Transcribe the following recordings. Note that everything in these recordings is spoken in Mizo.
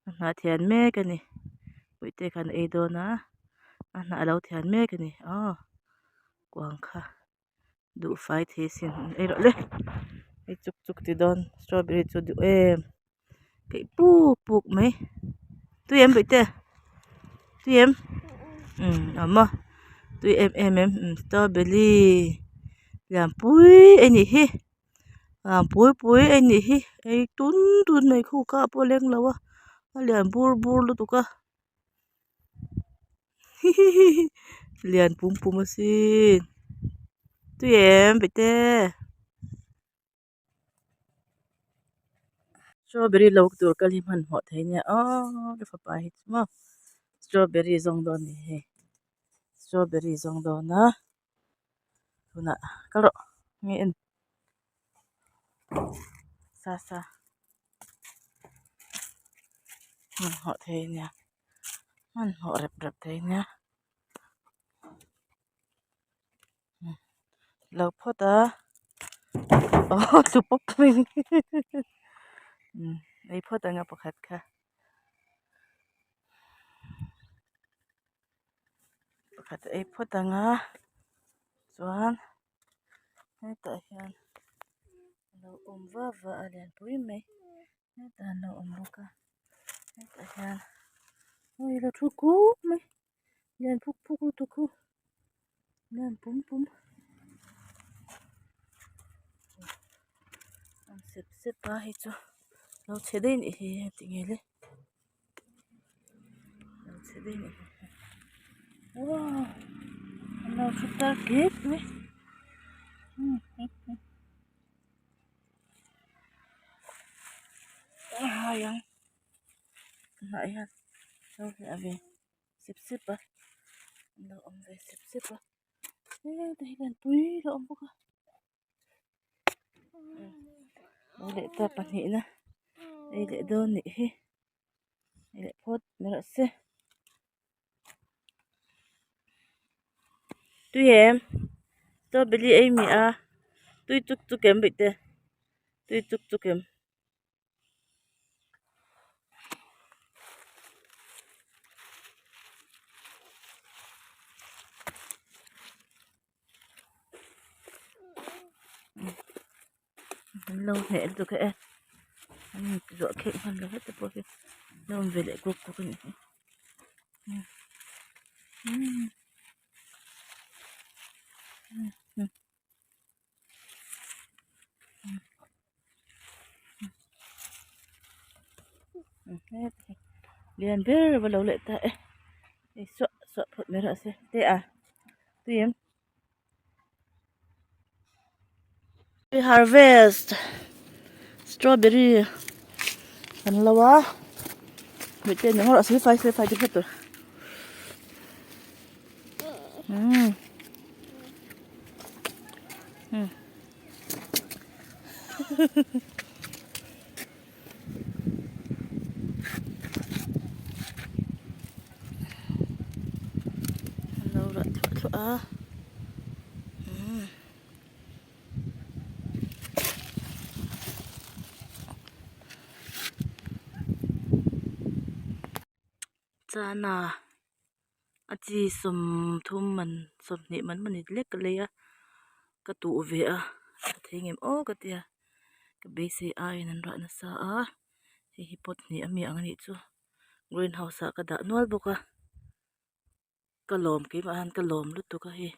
A hnah thian mek a ni puite khan a ei dawn a a hnah alo thian mek a ni aw kuang kha duh fai thei sin ei rawh le hei chuk chuk ti dawn strawberry chu duh em keih puk puk mai tui em bawihte tui em umm a maw tui em em em strawberry lian pui a nih hi. Ah pui pui a nih hi ei tun tun mai khu kha pawh a leng lo a a lian bur bur lutuk a hihihi lian pum pum asin tui em bete strawberry lo tur kal hi hmanhmawh thei nia aww ka fapa hi chu maw strawberry zawng dawn a ni hei strawberry zawng dawn a. Tunah kal rawh nge en sa sa hmanhmawh thei ania hmanhmawh rep rep thei ania lo phawt a aw tlu pawp mai ei phawt anga pakhat kha. Pakhat ei phawt ang a chuan hetah hian a lo awm va va a lianpui mai hetah an lo awm bawk a hetah hian hei lo thu kuk mai lian phuk phuk lutuk khu lian pum pum an sep sep a hei chu lo chhe daih a nih hi heti nge le. Wow an lo thu tar kek mai a hai ang tunah hian lo hliah ve sep sep a an lo awm ve sep sep a heta hi lianpui a lo awm bawk a. Lo leh ta pahnihna ei leh dawn nih hi ei leh phawt mai rawh se tui em strawberry ei mi a tui chuk chuk em bawihte tui chuk chuk em. An lo hneh lutuk e an zuah khelh hman lo hete pawh hi lo awm ve leh kuk kuk a nih hi lian ber va lo leh ta e hei suah suah phawt mai rawh se te a tui em. Harvest strawberry kan lo a mite ni ngawrh silfai silfai te phawt tur umm umm An lo rah thluah thluah a umm chana a chi sawmthum man sawmhnih man man lek ka lei a ka tuh ve a ka thei ngem aw ka tia ka beisei aiin an rah nasa a hei hi pot hnih ami ang anih chu green house ah ka dah nual bawk a ka lawm keimah hian ka lawm lutuk a hei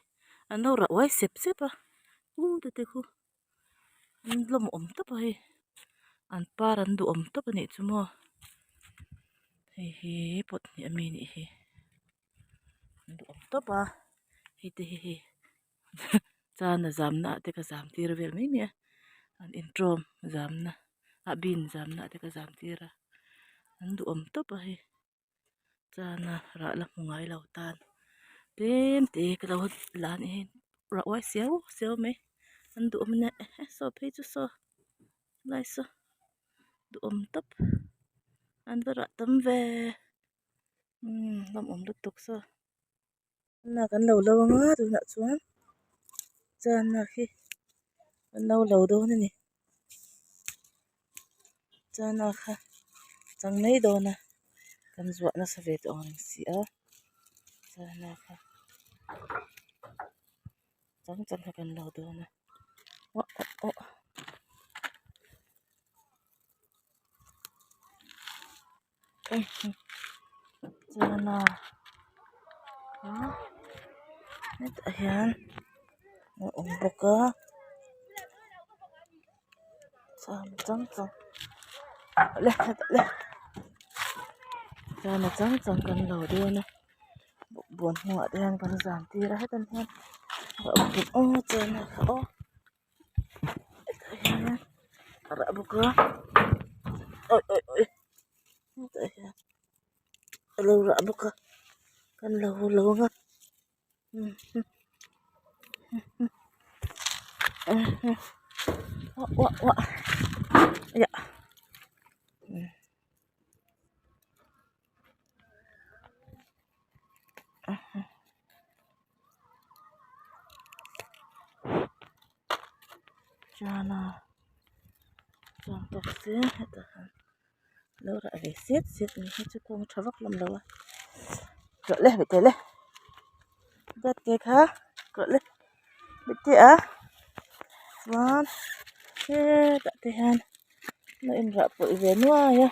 an lo rah uai sep sep a u te te khu an lawmawm tawp a hei an par an duhawm tawp anih chu maw hei hi pot hnih ami nih hi an duhawm tawp a hei te hi hei chana zamna ah te ka zam tir vel mai mai a an intawm zamna ah bean zamna ah te ka zam tir a an duhawm tawp a hei. Chana rah la hmu ngai lo tan tlem te ka lo la a ni hei rah uai siau siau mai an duhawm ania eh saw phei chu saw lai saw duhawm tawp an va rah tam ve umm lawmawm lutuk saw chana kan lo lo anga tunah chuan chana khi an lo lo dawn a ni chana kha chang mai dawn a. Kan zuah nasa ve tawh ang reng si a chana kha chang chang kha kan lo dawn a aw aw aw. Chana hetah hian a awm bawk a chang chang le hetah le chana chang chang kan lo dawn a bawkbawn hnungah te hian kan zan tir a hetah hian aw chana kha aw. Hetah hian a rah bawk a awi awi awi hetah hian a lo rah bawk a kan lo lo ang a uah uah uah. Chana chuan tawk se hetah hian lo rah ve set set mai hi chu kawng tha vak lam lo a rawh le bete le bete kha rawh le bete a chuan hetah te hian a inrah pawlh ve nuai a.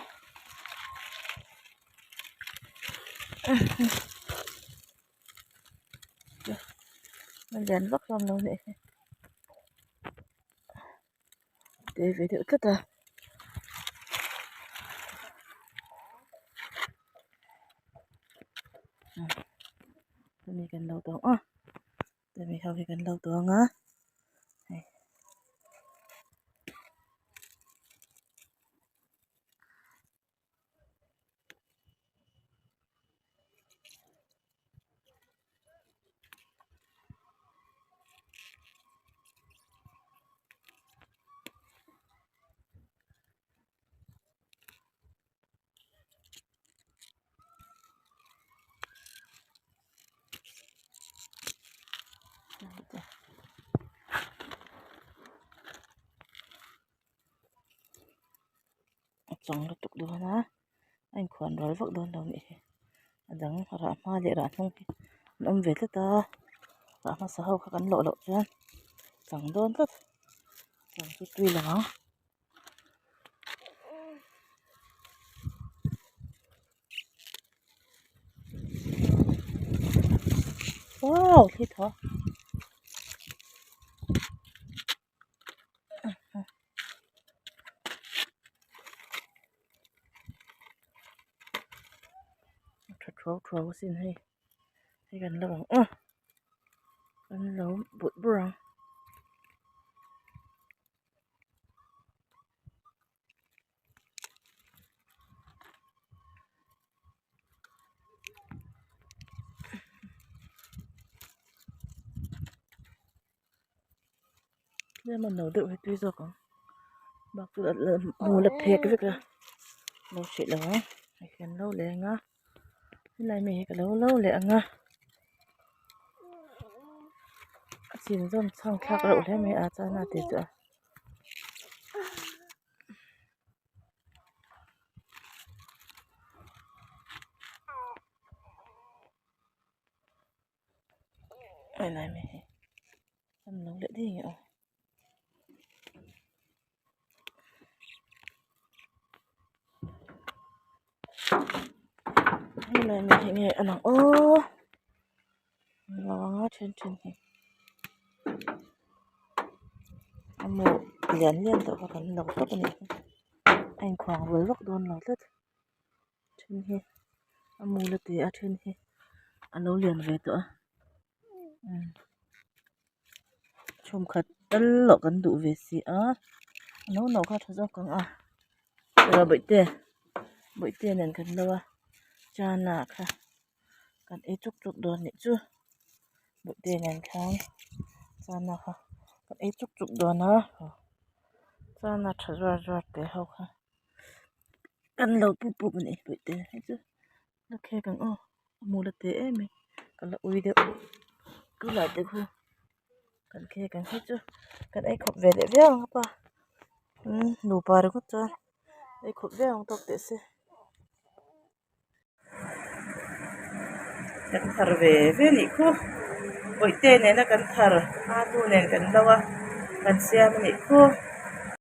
A lian vak hlawm lo nih hi te ve deuh tlat a hemi kan lo tawng a hemi ho hi kan lo tawng a hei. A chang lutuk dawn a a inkhuan rual vak dawn lo a nih hi a dang rah hma leh rah hnung hi an awm ve tlat a rah hmasa ho kha kan lawh loh chuan chang dawn tlat chang chu tui lo ang. Wow thli thaw. Tha thuau thuau asin hei hei kan lo ang aw kan lo but bur ang. Tlem a no deuh hi tui zawk ang bak chu hmu la phek vek a lo hrih lo ang hei kan lo leng a helai mi hi ka lo lo leh ang a a chin zawm chhang thlak reuh hle mai a chana tih chu a. Helai mi hi an lo leh ding nge aw. Helai mi hi nge a lang aw lo anga then then hi a maw lian lian deuh kha kan lo tawp a nih hi a inkhuang rual vak dawn lo tlat. Then hi a mul a ti a then hi a lo lian ve tawh a chhumkhat tal loh kan duh ve si a a no no kha a tha zawk ang a chutah bawihte bawihte nen kan lo a chana kha kan ei chuk chuk dawn nih chu bawihte nen khan chana kha kan ei chuk chuk dawn a chana tha zuar zuar te ho kha. Kan lo pup pup a ni bawihte hei chu la khek ang aw a hmu la te em mai ka la ui deuh tunah te khu kan khek ang hei chu kan ei khawp ve leh viau ang a pa nupa ringawt chuan ei khawp viau ang tawk teh se. Kan thar ve ve nih khu. Bawihte nena kan thar alu nen kan lo a kan siam a nih khu.